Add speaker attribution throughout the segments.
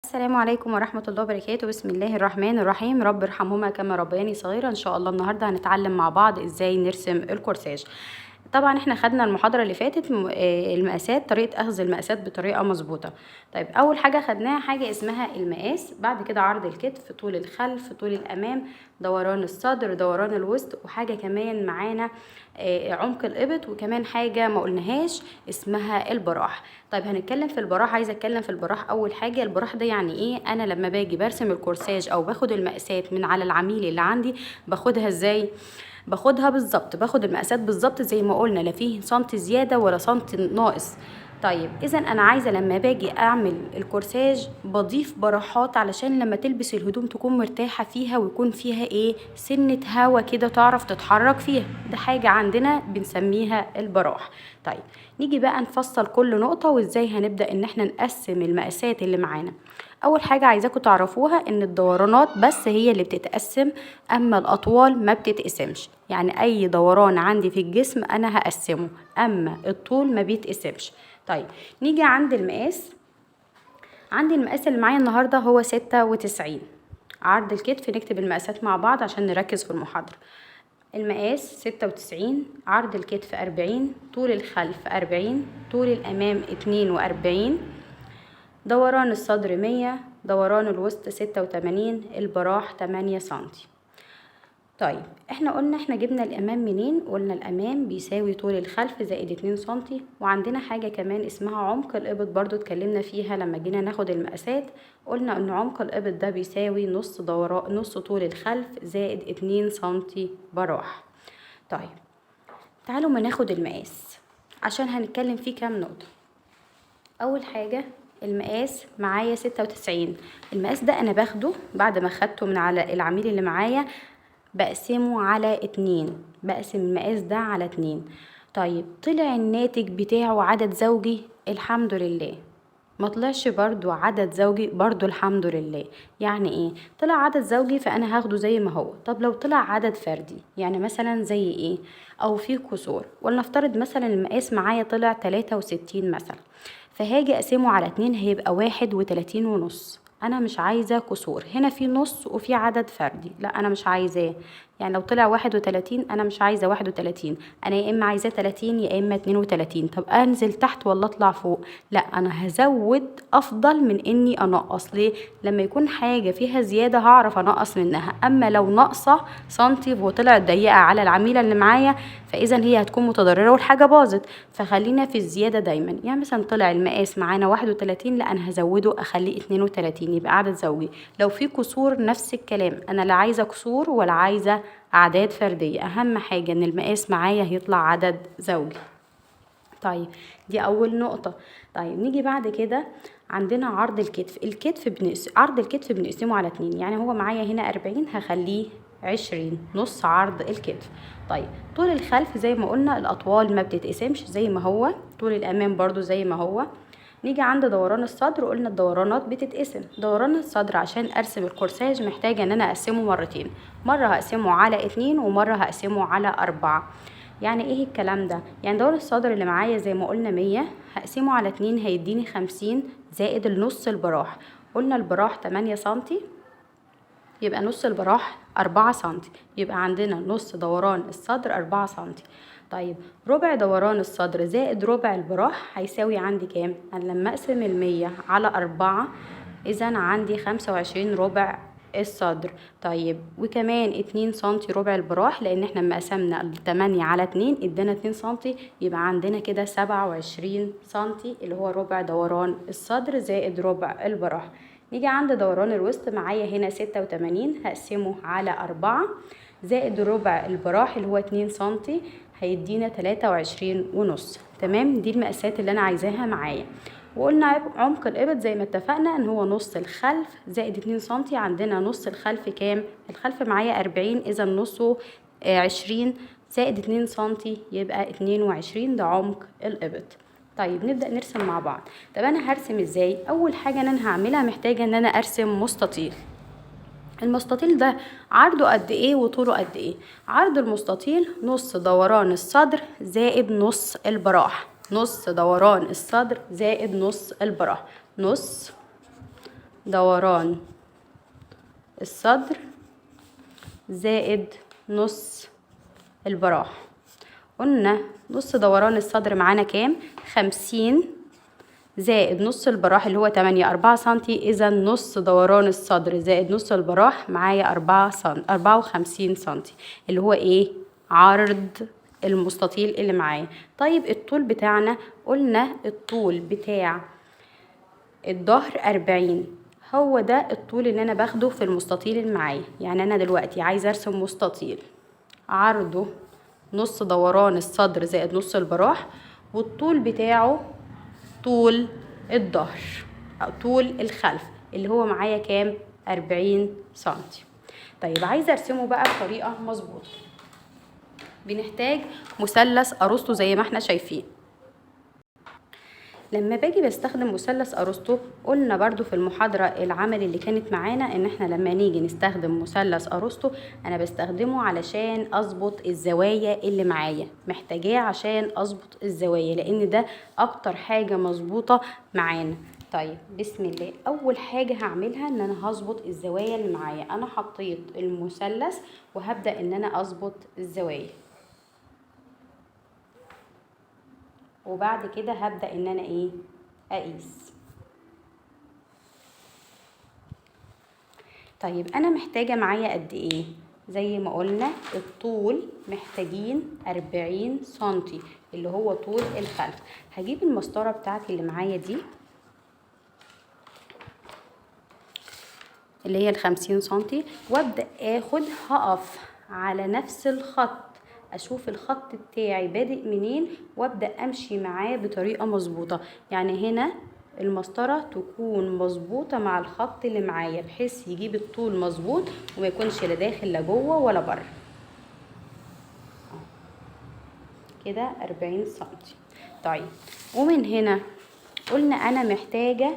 Speaker 1: السلام عليكم ورحمة الله وبركاته. بسم الله الرحمن الرحيم. رب ارحمهما كما ربياني صغيرة. ان شاء الله النهاردة هنتعلم مع بعض ازاي نرسم الكورساج. طبعا احنا خدنا المحاضرة اللي فاتت المقاسات، طريقة اخذ المقاسات بطريقة مظبوطة. طيب اول حاجة خدناها حاجة اسمها المقاس، بعد كده عرض الكتف، طول الخلف، طول الامام، دوران الصدر، دوران الوسط، وحاجة كمان معانا عمق الابط، وكمان حاجة ما قلناهاش اسمها البراح. طيب هنتكلم في البراح، عايزة اتكلم في البراح. اول حاجة البراح ده يعني ايه؟ انا لما باجي برسم الكورساج او باخد المقاسات من على العميل اللي عندي باخدها ازاي؟ باخدها بالظبط، باخد المقاسات بالظبط زي ما قلنا، لا فيه سنتي زيادة ولا سنتي ناقص. طيب اذا انا عايزه لما باجي اعمل الكورساج بضيف براحات علشان لما تلبس الهدوم تكون مرتاحة فيها ويكون فيها ايه، سنة هوا كده تعرف تتحرك فيها. ده حاجة عندنا بنسميها البراح. طيب نيجي بقى نفصل كل نقطة وازاي هنبدا ان احنا نقسم المقاسات اللي معانا. اول حاجة عايزاكم تعرفوها ان الدورانات بس هي اللي بتتقسم، اما الاطوال ما بتتقسمش. يعني اي دوران عندي في الجسم انا هقسمه، اما الطول ما بيتقسمش. طيب نيجي عند المقاس. عندي المقاس اللي معايا النهارده هو 96. عرض الكتف، نكتب المقاسات مع بعض عشان نركز في المحاضرة. المقاس 96، عرض الكتف 40، طول الخلف 40، طول الأمام 42، دوران الصدر 100، دوران الوسط 86، البراح 8 سنتي. طيب احنا قلنا احنا جبنا الامام منين؟ قلنا الامام بيساوي طول الخلف زائد 2 سنتي. وعندنا حاجة كمان اسمها عمق الابط، برضو اتكلمنا فيها لما جينا ناخد المقاسات، قلنا ان عمق الابط ده بيساوي نص طول الخلف زائد 2 سنتي براح. طيب تعالوا ما ناخد المقاس عشان هنتكلم فيه كام نقطة. اول حاجة المقاس معايا 96. المقاس ده انا باخده بعد ما خدته من على العميل اللي معايا بقسمة على 2، بقسم المقاس ده على 2. طيب طلع الناتج بتاعه عدد زوجي، الحمد لله. ما طلعش برضو عدد زوجي، برضو الحمد لله. يعني ايه طلع عدد زوجي؟ فانا هاخده زي ما هو. طب لو طلع عدد فردي، يعني مثلا زي ايه، او في كسور، ولنفترض مثلا المقاس معايا طلع 63 مثلا، فهاجي اقسمه على 2 هيبقى 31.5. انا مش عايزه كسور، هنا في نص وفي عدد فردي، لا انا مش عايزاه. يعني لو طلع 31 انا مش عايزه 31، انا يا اما عايزاه 30 يا اما 32. طب انزل تحت ولا اطلع فوق؟ لا انا هزود افضل من اني انقص. ليه؟ لما يكون حاجة فيها زيادة هعرف انقص منها، اما لو ناقصه سنتي وطلعت ضيقه على العميله اللي معايا فاذا هي هتكون متضرره والحاجة باظت. فخلينا في الزيادة دايما. يعني مثلا طلع المقاس معانا 31، لا انا هزوده اخليه 32، يبقى عدد زوجي. لو في كسور نفس الكلام، انا لا عايزه كسور ولا عايزه اعداد فردية، اهم حاجة ان المقاس معايا هيطلع عدد زوجي. طيب دي اول نقطة. طيب نيجي بعد كده عندنا عرض الكتف. عرض الكتف بنقسمه على 2، يعني هو معايا هنا 40 هخليه 20، نص عرض الكتف. طيب طول الخلف زي ما قلنا الاطوال ما بتتقسمش زي ما هو، طول الامام برضو زي ما هو. نيجي عند دوران الصدر، قلنا الدورانات بتتقسم. دوران الصدر عشان ارسم الكورساج محتاجه ان انا اقسمه مرتين، مرة هقسمه على 2 ومرة هقسمه على 4. يعني ايه الكلام ده؟ يعني دوران الصدر اللي معايا زي ما قلنا 100، هقسمه على 2 هيديني 50 زائد النص البراح. قلنا البراح 8 سنتي، يبقى نص البراح 4 سنتي، يبقى عندنا نص دوران الصدر 4 سنتي. طيب ربع دوران الصدر زائد ربع البراح هيساوي عندي كام؟ انا لما اقسم 100 على 4 اذا عندي 25 ربع الصدر. طيب وكمان 2 سنتي ربع البراح، لان احنا لما قسمنا 8 على 2 ادانا 2 سنتي، يبقى عندنا كده 27 سنتي اللي هو ربع دوران الصدر زائد ربع البراح. نيجي عند دوران الوسط، معايا هنا 86 هقسمه على 4 زائد ربع البراح اللي هو 2 سنتي هيدينا 23.5. تمام، دي المقاسات اللي انا عايزاها معايا. وقلنا عمق الابط زي ما اتفقنا ان هو نص الخلف زائد 2 سنتي. عندنا نص الخلف كام؟ الخلف معايا 40، اذا نصه 20 زائد 2 سنتي يبقى 22، ده عمق الابط. طيب نبدأ نرسم مع بعض. طب انا هرسم ازاي؟ اول حاجة ان انا هعملها محتاجة ان انا ارسم مستطيل. المستطيل ده عرضه قد ايه وطوله قد ايه؟ عرض المستطيل نص دوران الصدر زائد نص البراح، نص دوران الصدر زائد نص البراح، نص دوران الصدر زائد نص البراح. قلنا نص دوران الصدر معانا كام؟ 50 زائد نص البراح اللي هو 8، 4 سنتي. إذا نص دوران الصدر زائد نص البراح معايا 54 سنتي اللي هو إيه؟ عرض المستطيل اللي معايا. طيب الطول بتاعنا قلنا الطول بتاع الظهر 40، هو ده الطول اللي أنا باخده في المستطيل اللي معايا. يعني أنا دلوقتي عايزة أرسم مستطيل عرضه نص دوران الصدر زائد نص البراح، والطول بتاعه طول الظهر أو طول الخلف اللي هو معايا كام؟ 40 سنتي. طيب عايزة أرسمه بقى بطريقة مظبوطة. بنحتاج مثلث أرسطو زي ما احنا شايفين. لما باجي بستخدم مثلث أرسطو، قلنا برضو في المحاضرة العمل اللي كانت معانا ان احنا لما نيجي نستخدم مثلث أرسطو انا بستخدمه علشان اظبط الزوايا اللي معايا، محتاجاه عشان اظبط الزوايا لان ده اكتر حاجة مظبوطة معانا. طيب بسم الله، اول حاجة هعملها ان انا هظبط الزوايا اللي معايا. انا حطيت المثلث وهبدأ ان انا اظبط الزوايا، وبعد كده هبدأ ان انا ايه؟ اقيس. طيب انا محتاجة معايا قد ايه؟ زي ما قلنا الطول محتاجين 40 سنتي اللي هو طول الخلف. هجيب المسطرة بتاعتي اللي معايا دي اللي هي 50 سنتي، وابدأ اخد، هقف على نفس الخط، اشوف الخط بتاعي بادئ منين وابدأ امشي معاه بطريقة مظبوطة. يعني هنا المسطرة تكون مظبوطة مع الخط اللي معايا بحيث يجيب الطول مظبوط وما يكونش لا داخل لا جوه ولا بره. كده 40 سنتي. طيب ومن هنا قلنا انا محتاجة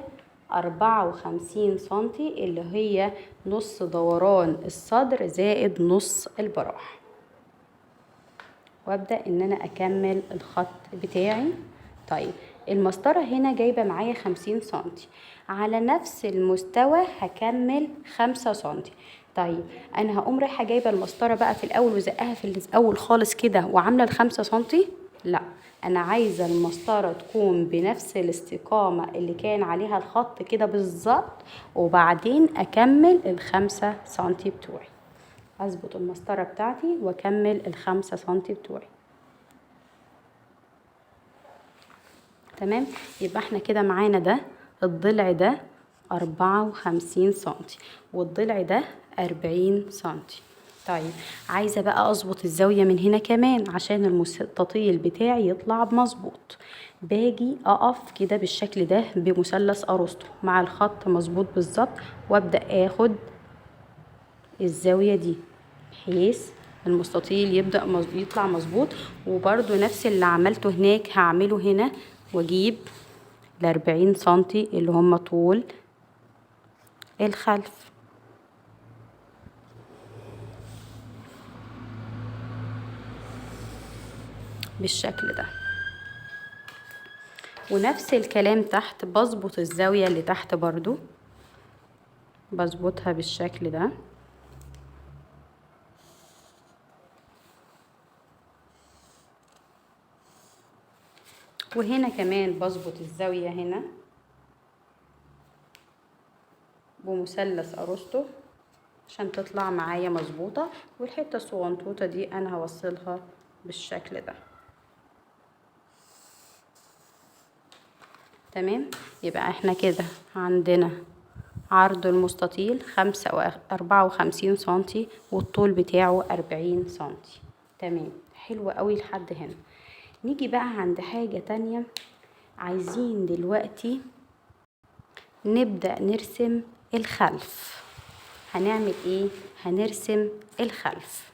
Speaker 1: 54 سنتي اللي هي نص دوران الصدر زائد نص البراح، وابدأ ان انا اكمل الخط بتاعي. طيب المسطرة هنا جايبة معايا 50 سنتي، على نفس المستوى هكمل 5 سنتي. طيب انا هقوم رايحة جايبة المسطرة بقى في الاول وزقها في الاول خالص كده وعاملة 5 سنتي، لا انا عايزة المسطرة تكون بنفس الاستقامة اللي كان عليها الخط كده بالظبط، وبعدين اكمل 5 سنتي بتوعي. اظبط المسطرة بتاعتي واكمل 5 سنتي بتوعي. تمام، يبقى احنا كده معانا ده الضلع ده 54 سنتي والضلع ده 40 سنتي. طيب عايزة بقى اظبط الزاوية من هنا كمان عشان المستطيل بتاعي يطلع مظبوط. باجي اقف كده بالشكل ده بمثلث ارسطو مع الخط مظبوط بالظبط، وابدأ اخد الزاوية دي بحيث المستطيل يبدأ يطلع مظبوط. وبرده نفس اللي عملته هناك هعمله هنا، واجيب 40 سنتي اللي هم طول الخلف. بالشكل ده. ونفس الكلام تحت، بظبط الزاوية اللي تحت برضو بظبطها بالشكل ده. وهنا كمان بظبط الزاوية هنا بمثلث أرسطو عشان تطلع معايا مظبوطة. والحتة الصغنطوطة دي أنا هوصلها بالشكل ده. تمام، يبقى احنا كده عندنا عرض المستطيل 54 سنتي والطول بتاعه 40 سنتي. تمام، حلو قوي لحد هنا. نيجي بقى عند حاجة تانية، عايزين دلوقتي نبدأ نرسم الخلف. هنعمل ايه؟ هنرسم الخلف.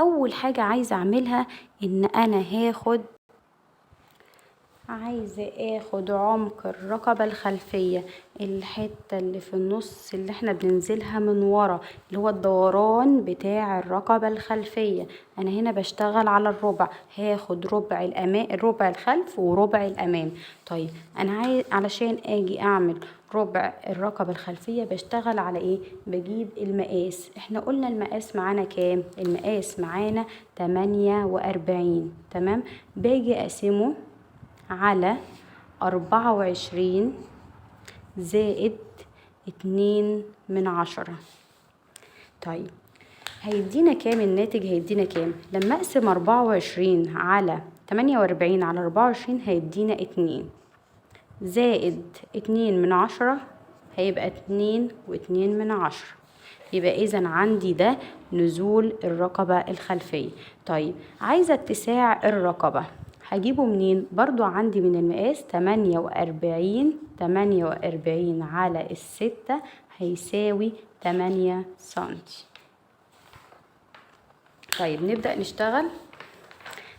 Speaker 1: اول حاجة عايزة اعملها ان انا هاخد عايزة اخد عمق الرقبة الخلفية، الحتة اللي في النص اللي احنا بننزلها من ورا، اللي هو الدوران بتاع الرقبة الخلفية. انا هنا بشتغل على الربع، هاخد ربع الامام، ربع الخلف وربع الامام. طيب انا عايز علشان اجي اعمل ربع الرقبة الخلفية بشتغل على ايه؟ بجيب المقاس. احنا قلنا المقاس معانا كام؟ المقاس معانا 48. تمام، باجي اقسمه على 24 زائد 2/10. طيب هيدينا كام الناتج؟ هيدينا كام؟ لما اقسم 24 على 48 على 24 هيدينا 2 زائد 2/10، هيبقى 2.2. يبقى إذا عندي ده نزول الرقبة الخلفية. طيب عايزة اتساع الرقبة، هجيبه منين؟ برضو عندي من المقاس 48، 48 على 6 هيساوي 8 سنتي. طيب نبدأ نشتغل.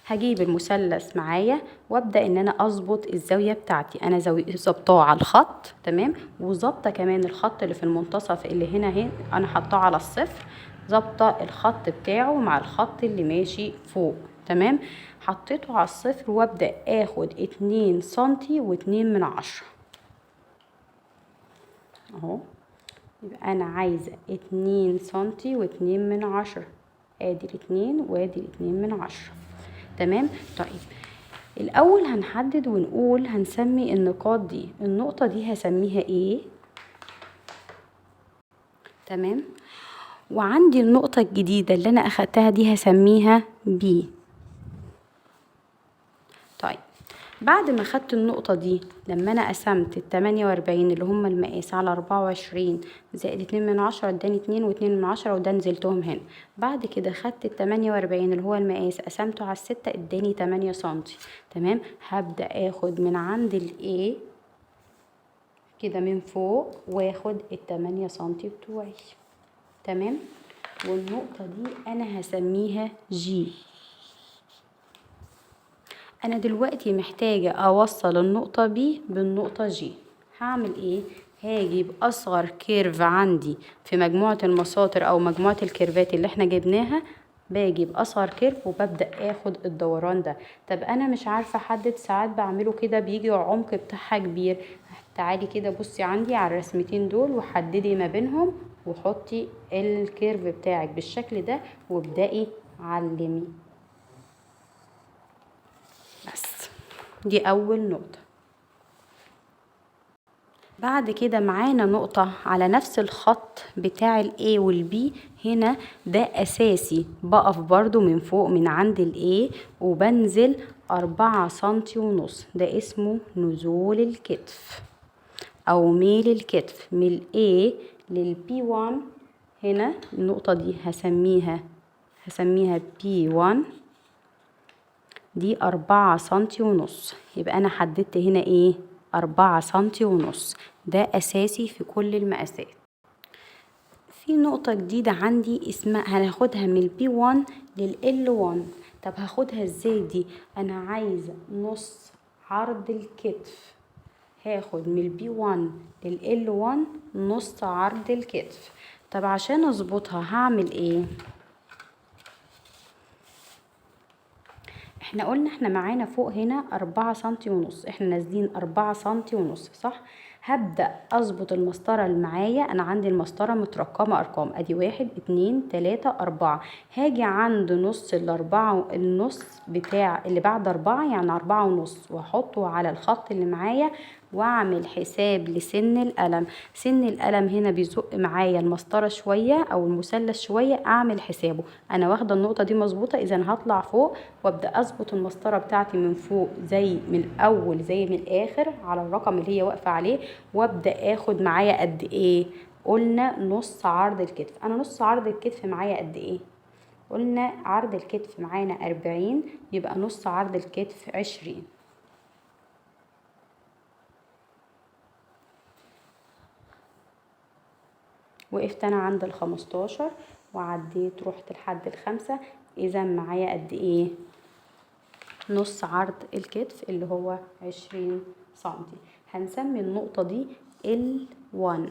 Speaker 1: هجيب المثلث معايا وابدأ ان انا اظبط الزاوية بتاعتي. انا ظبطاه على الخط، تمام، وظابطة كمان الخط اللي في المنتصف اللي هنا اهي انا حطاه على الصفر، ظابطة الخط بتاعه مع الخط اللي ماشي فوق. تمام، حطيته على الصفر وابدأ اخد 2 سنتي و2/10 اهو. يبقى انا عايزة 2 سنتي و2/10، ادي الاتنين وادي 2/10. تمام. طيب الاول هنحدد ونقول هنسمي النقاط دي، النقطة دي هسميها ايه؟ تمام، وعندي النقطة الجديدة اللي انا اخدتها دي هسميها B. طيب بعد ما خدت النقطة دي، لما انا قسمت 48 اللي هم المقاس على 24 زائد 2/10 اداني 2.2، وده نزلتهم هنا. بعد كده خدت 48 اللي هو المقاس قسمته على 6 اداني 8 سنتي. تمام، هبدأ اخد من عند ال A كده من فوق واخد 8 سنتي بتوعي. تمام، والنقطة دي انا هسميها G. أنا دلوقتي محتاجة أوصل النقطة B بالنقطة G. هعمل إيه؟ هاجي بأصغر curve عندي في مجموعة المساطر أو مجموعة ال curve ات اللي احنا جبناها، باجي بأصغر curve وببدأ آخد الدوران ده. طب أنا مش عارفة أحدد، ساعات بعمله كده بيجي العمق بتاعها كبير. تعالي كده بصي عندي على الرسمتين دول وحددي ما بينهم وحطي ال curve بتاعك بالشكل ده وابدأي علمي. بس دي أول نقطة. بعد كده معانا نقطة على نفس الخط بتاع ال A وال B. هنا ده أساسي، بقف برضو من فوق من عند ال A وبنزل 4.5 سنتي، ده اسمه نزول الكتف أو ميل الكتف من ال A لل B1. هنا النقطة دي هسميها B1، دي 4.5 سنتي. يبقى أنا حددت هنا إيه؟ 4.5 سنتي، ده أساسي في كل المقاسات. في نقطة جديدة عندي اسمها هناخدها من ال B1 لل L1. طب هاخدها ازاي دي؟ أنا عايزة نص عرض الكتف، هاخد من ال B1 لل L1 نص عرض الكتف. طب عشان اظبطها هعمل ايه؟ احنا قلنا احنا معانا فوق هنا 4.5 سنتي، احنا نازلين 4.5 سنتي، صح؟ هبدأ اظبط المسطرة اللي معايا. انا عندي المسطرة مترقمة ارقام، ادي 1 2 3 4. هاجي عند نص الاربعة، النص بتاع اللي بعد 4 يعني 4.5، واحطه على الخط اللي معايا واعمل حساب لسن القلم. سن القلم هنا بيزق معايا المسطرة شوية او المثلث شوية، اعمل حسابه. انا واخدة النقطة دي مظبوطة، اذا هطلع فوق وابدأ اظبط المسطرة بتاعتي من فوق زي من الاول زي من الاخر على الرقم اللي هي واقفة عليه، وابدأ اخد معايا قد ايه؟ قلنا نص عرض الكتف. انا نص عرض الكتف معايا قد ايه؟ قلنا عرض الكتف معانا 40، يبقى نص عرض الكتف 20. وقفت انا عند 15 وعديت رحت لحد 5، اذا معايا قد ايه؟ نص عرض الكتف اللي هو 20 سنتي. هنسمي النقطة دي L1،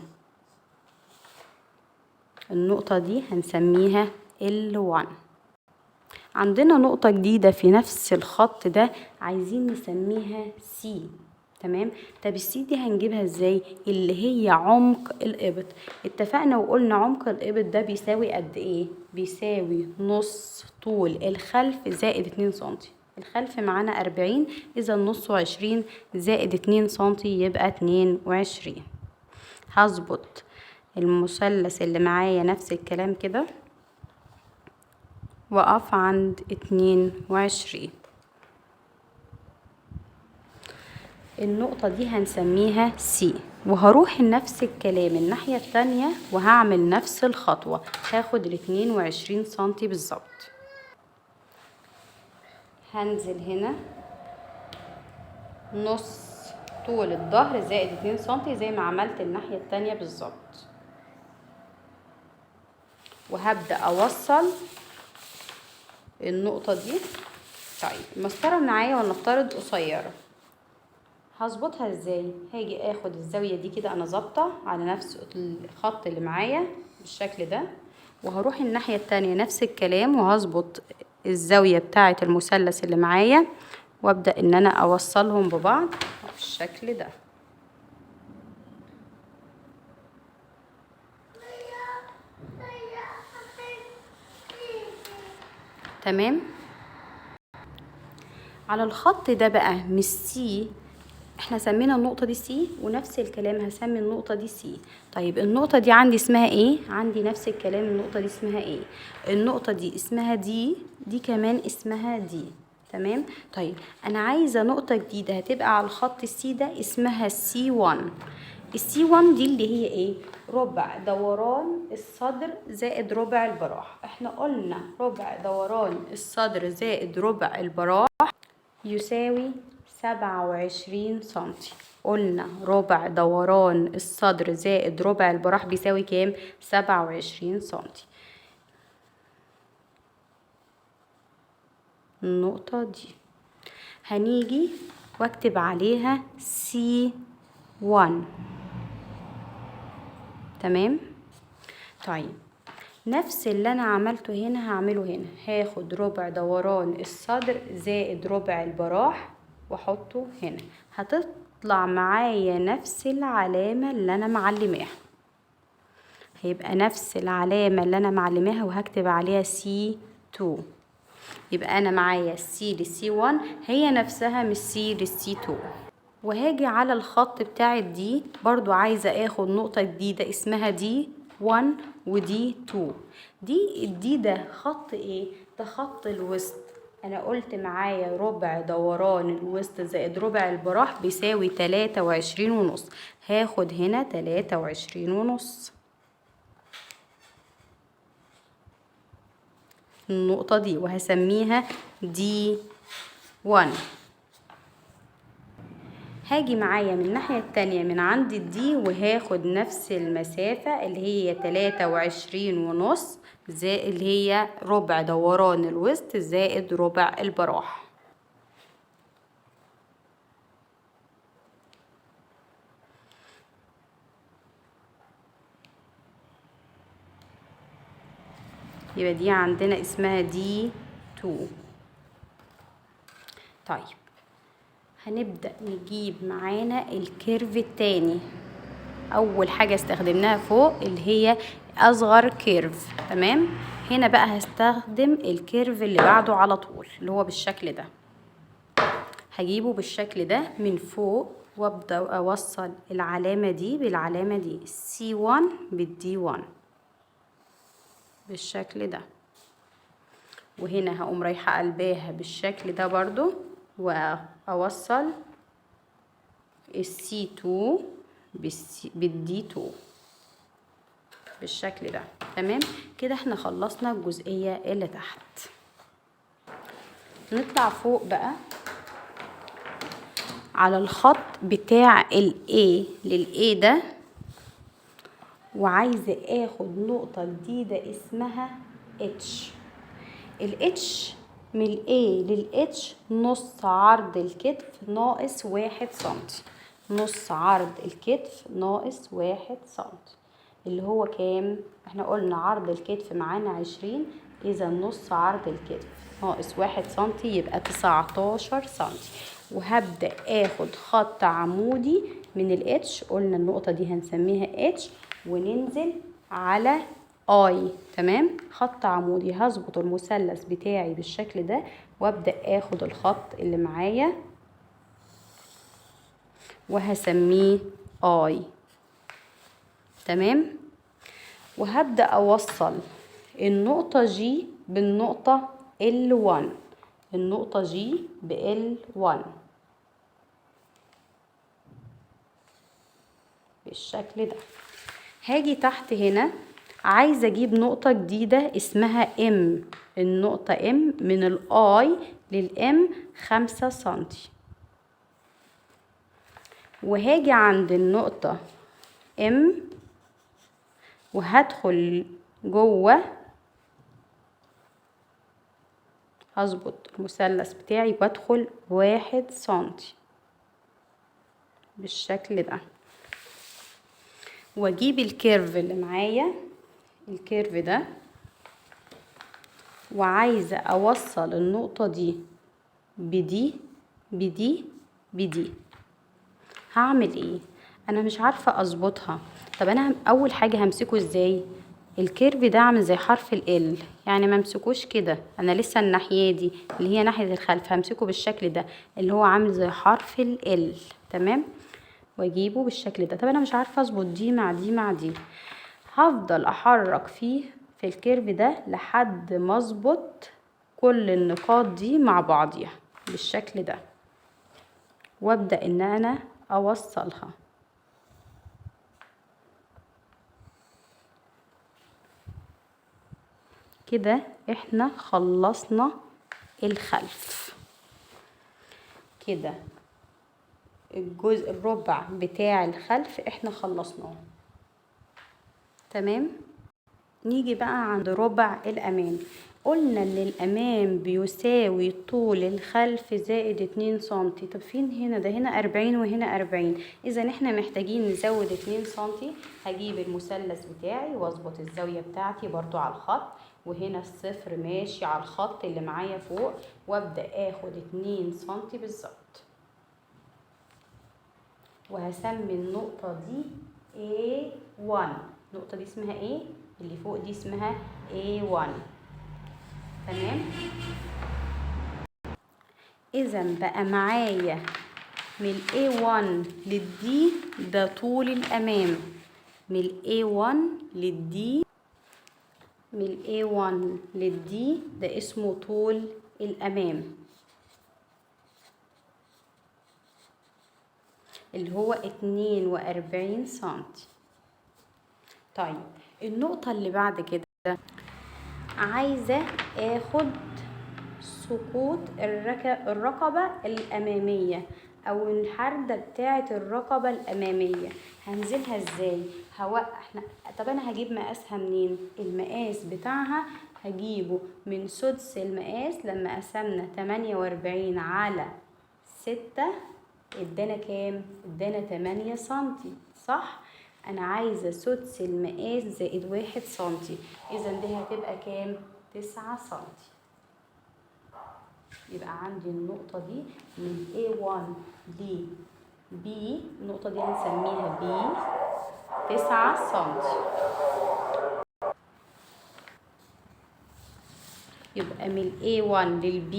Speaker 1: النقطة دي هنسميها L1. عندنا نقطة جديدة في نفس الخط ده عايزين نسميها C. تمام. طب ال C دي هنجيبها ازاي؟ اللي هي عمق الإبط. اتفقنا وقلنا عمق الإبط ده بيساوي قد ايه؟ بيساوي نص طول الخلف زائد 2 سنتي. الخلف معانا 40، اذا نص 20 زائد 2 سنتي يبقى 22. هظبط المثلث اللي معايا نفس الكلام كده وأقف عند 22. النقطة دي هنسميها C. وهروح لنفس الكلام الناحية التانية وهعمل نفس الخطوة، هاخد 22 سنتي بالظبط. هنزل هنا نص طول الظهر زائد 2 سنتي زي ما عملت الناحية التانية بالظبط، وهبدأ أوصل النقطة دي. طيب المسطرة معايا ولنفترض قصيرة، هظبطها ازاي؟ هاجي اخد الزاوية دي كده، انا ظابطة على نفس الخط اللي معايا بالشكل ده، وهروح الناحية التانية نفس الكلام وهظبط الزاوية بتاعة المثلث اللي معايا، وابدأ ان انا اوصلهم ببعض بالشكل ده. تمام. على الخط ده بقى مش C، احنا سمينا النقطة دي C، ونفس الكلام هسمي النقطة دي C. طيب النقطة دي عندي اسمها ايه؟ عندي نفس الكلام النقطة دي اسمها ايه؟ النقطة دي اسمها D، دي كمان اسمها D. تمام. طيب انا عايزة نقطة جديدة هتبقى على الخط C ده اسمها C1. ال C 1 دي اللي هي ايه؟ ربع دوران الصدر زائد ربع البراح. احنا قلنا ربع دوران الصدر زائد ربع البراح يساوي 27 سنتي. قلنا ربع دوران الصدر زائد ربع البراح بيساوي كام؟ 27 سنتي. النقطة دي هنيجي واكتب عليها C1. تمام. طيب نفس اللي انا عملته هنا هعمله هنا، هاخد ربع دوران الصدر زائد ربع البراح واحطه هنا، هتطلع معايا نفس العلامة اللي انا معلماها، هيبقى نفس العلامة اللي انا معلماها وهكتب عليها C2. يبقى انا معايا C ل C1 هي نفسها مش C ل C2. وهاجي على الخط بتاع D برضو عايزة اخد نقطة جديدة اسمها D1 و D2. دي ال D ده خط ايه؟ ده خط الوسط. انا قلت معايا ربع دوران الوسط زائد ربع البراح بيساوي 23.5، هاخد هنا 23.5 النقطة دي وهسميها D1. هاجي معايا من الناحية التانية من عند ال D وهاخد نفس المسافة اللي هي 23.5 زائد اللي هي ربع دوران الوسط زائد ربع البراح. يبقى دي عندنا اسمها D2. طيب هنبدأ نجيب معانا ال curve التاني. أول حاجة استخدمناها فوق اللي هي أصغر curve. تمام. هنا بقى هستخدم ال curve اللي بعده على طول اللي هو بالشكل ده، هجيبه بالشكل ده من فوق وابدأ أوصل العلامة دي بالعلامة دي، C1 بال D1 بالشكل ده، وهنا هقوم رايحة قلباها بالشكل ده برضو وأوصل ال C2 بال D2 بالشكل ده. تمام كده احنا خلصنا الجزئية اللي تحت. نطلع فوق بقى على الخط بتاع ال A لل A ده، وعايزة اخد نقطة جديدة اسمها H. ال H من ال A لل H نص عرض الكتف ناقص 1 سنتي، نص عرض الكتف ناقص 1 سنتي اللي هو كام؟ احنا قلنا عرض الكتف معانا 20، اذا نص عرض الكتف ناقص 1 سنتي يبقى 19 سنتي. وهبدأ اخد خط عمودي من ال H، قلنا النقطة دي هنسميها H، وننزل على I. تمام، خط عمودي. هظبط المثلث بتاعي بالشكل ده وابدأ اخد الخط اللي معايا وهسميه I. تمام، وهبدأ اوصل النقطة G بالنقطة L1، النقطة G ب L1 بالشكل ده. هاجي تحت هنا عايزة اجيب نقطة جديدة اسمها M، النقطة M من ال I لل M 5 سنتي، وهاجي عند النقطة M وهدخل جوه، هظبط المثلث بتاعي وادخل 1 سنتي بالشكل ده، واجيب ال curve اللي معايا، ال curve ده، وعايزة اوصل النقطة دي بدي بدي بدي. هعمل ايه؟ انا مش عارفة اظبطها. طب انا اول حاجة همسكه ازاي؟ ال curve ده عامل زي حرف ال L، يعني ما امسكوش كده، انا لسه الناحية دي اللي هي ناحية الخلف همسكه بالشكل ده اللي هو عامل زي حرف ال L. تمام، واجيبه بالشكل ده. طب انا مش عارفة اظبط دي مع دي مع دي، هفضل احرك فيه في ال curve ده لحد ما اظبط كل النقاط دي مع بعضيها بالشكل ده، وابدأ ان انا اوصلها. كده احنا خلصنا الخلف. كده الجزء الربع بتاع الخلف احنا خلصناه. تمام، نيجي بقى عند ربع الامام. قلنا ان الامام بيساوي طول الخلف زائد 2 سنتي. طب فين هنا؟ ده هنا 40 وهنا 40، اذا احنا محتاجين نزود 2 سنتي. هجيب المثلث بتاعي واظبط الزاوية بتاعتي برضو على الخط، وهنا الصفر ماشي على الخط اللي معايا فوق، وابدأ اخد 2 سنتي بالظبط، وهسمي النقطة دي A1. النقطة دي اسمها ايه؟ اللي فوق دي اسمها A1. تمام، اذا بقى معايا من A1 لل D ده طول الامام، من A1 لل D، من A1 لل D ده اسمه طول الامام اللي هو 42 سنتي. طيب النقطة اللي بعد كده عايزة اخد سقوط الرقبة الأمامية أو الحردة بتاعة الرقبة الأمامية. هنزلها ازاي؟ احنا طب أنا هجيب مقاسها منين؟ المقاس بتاعها هجيبه من سدس المقاس. لما قسمنا 48 على 6 ادانا كام؟ ادانا 8 سنتي، صح؟ أنا عايزة سدس المقاس زائد 1 سنتي، إذا دي هتبقى كام؟ 9 سنتي. يبقى عندي النقطة دي من A1 ل B، النقطة دي هنسميها B، 9 سنتي. يبقى من A1 لل B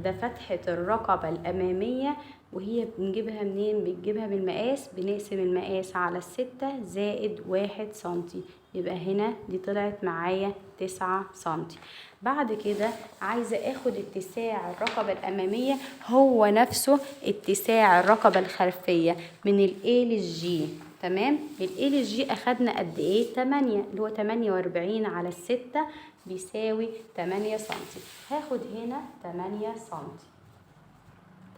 Speaker 1: ده فتحة الرقبة الأمامية، وهي بنجيبها منين؟ بنجيبها بالمقاس، بنقسم المقاس على 6 زائد 1 سنتي، يبقى هنا دي طلعت معايا 9 سنتي. بعد كده عايزة اخد اتساع الرقبة الأمامية هو نفسه اتساع الرقبة الخلفية من ال A لل G. تمام، ال A لل G اخدنا قد ايه؟ 8، اللي هو 48 على 6 بيساوي 8 سنتي. هاخد هنا 8 سنتي.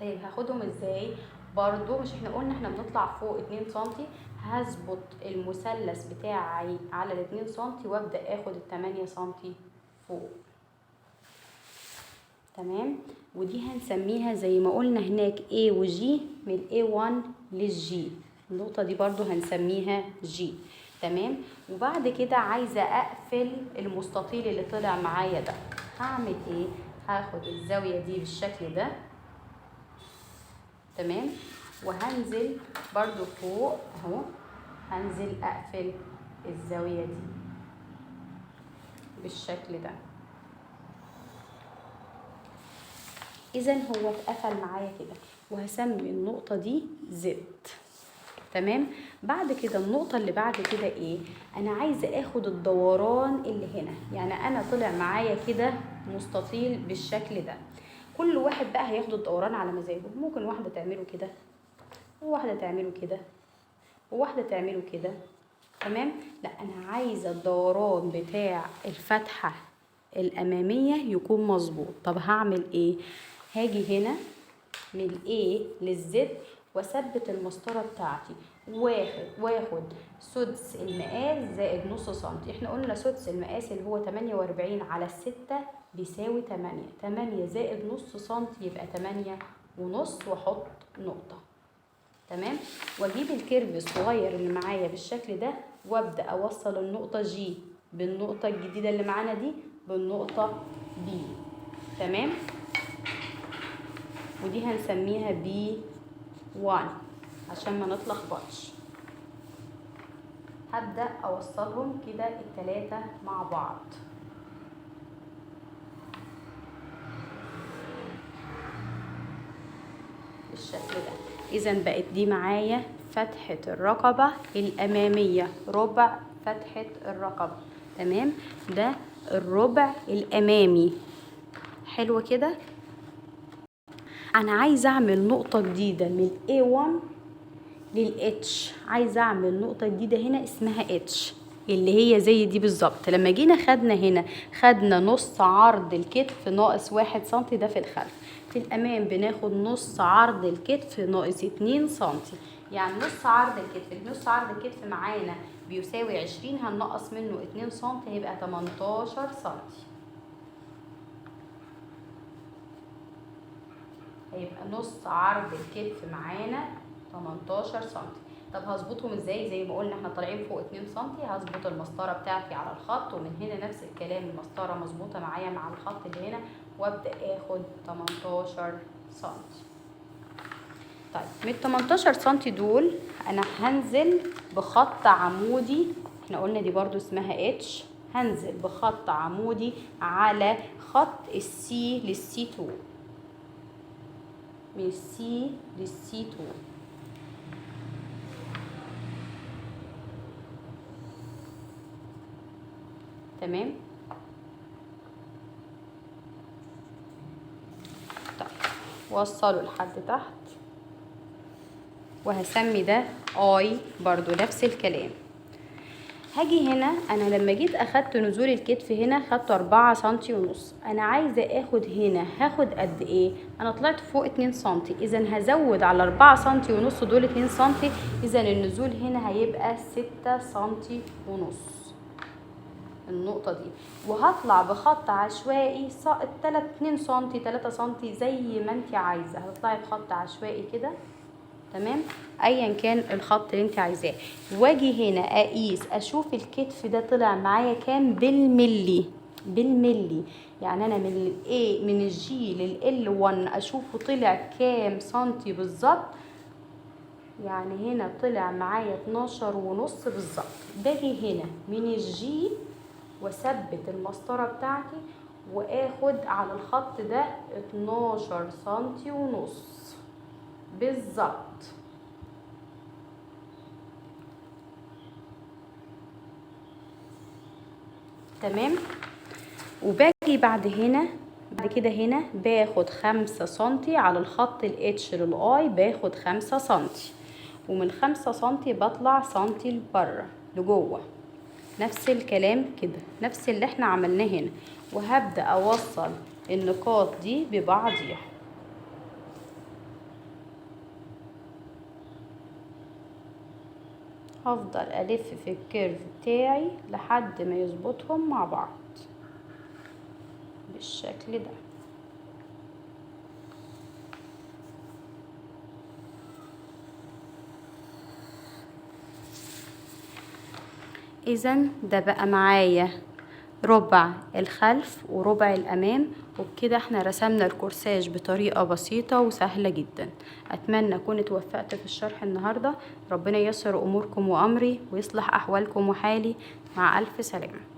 Speaker 1: طيب هاخدهم ازاي؟ برضو مش احنا قلنا احنا بنطلع فوق 2 سنتي، هظبط المثلث بتاعي على الاتنين سنتي وابدأ اخد التمانية سنتي فوق. تمام. ودي هنسميها زي ما قلنا هناك A و G، من A1 لل G، النقطة دي برضو هنسميها G، تمام. وبعد كده عايزة أقفل المستطيل اللي طلع معايا ده، هعمل ايه؟ هاخد الزاوية دي بالشكل ده، تمام، وهنزل برضو فوق اهو، هنزل اقفل الزاوية دي بالشكل ده. اذا هو اتقفل معايا كده، وهسمي النقطة دي Z، تمام. بعد كده النقطة اللي بعد كده ايه؟ انا عايزة اخد الدوران اللي هنا، يعني انا طلع معايا كده مستطيل بالشكل ده، كل واحد بقى هياخد الدوران على مزاجه، ممكن واحدة تعمله كده، وواحدة تعمله كده، وواحدة تعمله كده، تمام. لا، انا عايزة الدوران بتاع الفتحة الامامية يكون مظبوط. طب هعمل ايه؟ هاجي هنا من ال A لل Z واثبت المسطرة بتاعتي، واخد سدس المقاس زائد نص سنتي. احنا قلنا سدس المقاس اللي هو 48/6 بيساوي 8، 8 زائد نص سنتي يبقى 8.5، واحط نقطة، تمام. واجيب ال curve الصغير اللي معايا بالشكل ده، وابدأ اوصل النقطة G بالنقطة الجديدة اللي معانا دي بالنقطة B، تمام. ودي هنسميها B1 عشان ما نتلخبطش. هبدأ أوصلهم كده التلاتة مع بعض. بالشكل ده. إذا بقت دي معايا فتحة الرقبة الأمامية، ربع فتحة الرقبة، تمام. ده الربع الأمامي. حلو كده. أنا عايزة أعمل نقطة جديدة من A1 لل H، عايزة أعمل نقطة جديدة هنا اسمها H، اللي هي زي دي بالظبط. لما جينا خدنا هنا، خدنا نص عرض الكتف ناقص 1 سنتي، ده في الخلف. في الأمام بناخد نص عرض الكتف ناقص 2 سنتي، يعني نص عرض الكتف، نص عرض الكتف معانا بيساوي 20، هننقص منه 2 سنتي هيبقى 18 سنتي. هيبقى نص عرض الكتف معانا 18 سنتي. طب هظبطهم ازاي؟ زي ما قلنا احنا طالعين فوق 2 سنتي، هظبط المسطره بتاعتي على الخط، ومن هنا نفس الكلام المسطره مظبوطه معايا مع الخط اللي هنا، وابدا اخد 18 سنتي. طيب من 18 سنتي دول انا هنزل بخط عمودي، احنا قلنا دي برضو اسمها H، هنزل بخط عمودي على خط ال C لل C 2، من ال C لل C 2. تمام. طيب وصله لحد تحت، وهسمي ده I برضو نفس الكلام. هاجي هنا، انا لما جيت اخدت نزول الكتف هنا خدت 4 سنتي ونص، انا عايزه اخد هنا هاخد قد ايه؟ انا طلعت فوق 2 سنتي، اذا هزود على 4 سنتي ونص دول 2 سنتي، اذا النزول هنا هيبقى 6 سنتي ونص النقطة دي. وهطلع بخط عشوائي 2 سنتي 3 سنتي زي ما انت عايزة، هتطلعي بخط عشوائي كده، تمام، ايا كان الخط اللي انت عايزاه. واجي هنا اقيس اشوف الكتف ده طلع معايا كام بالملي، بالملي، يعني انا من ال A من ال G لل L1 اشوفه طلع كام سنتي بالظبط. يعني هنا طلع معايا 12.5 بالظبط. باجي هنا من ال G واثبت المسطره بتاعتي واخد على الخط ده 12 سنتي ونص بالظبط. تمام. وباجي بعد هنا بعد كده هنا باخد 5 سنتي على الخط ال H لل I، باخد 5 سنتي، ومن 5 سنتي بطلع سنتي لبره لجوه، نفس الكلام كده، نفس اللي احنا عملناه هنا. وهبدأ اوصل النقاط دي ببعضيها. هفضل الف في ال curve بتاعي لحد ما يظبطهم مع بعض بالشكل ده. اذا ده بقى معايا ربع الخلف وربع الامام. وبكده احنا رسمنا الكورساج بطريقة بسيطة وسهلة جدا. اتمنى اكون اتوفقت في الشرح النهاردة. ربنا ييسر اموركم وامري ويصلح احوالكم وحالي. مع الف سلامة.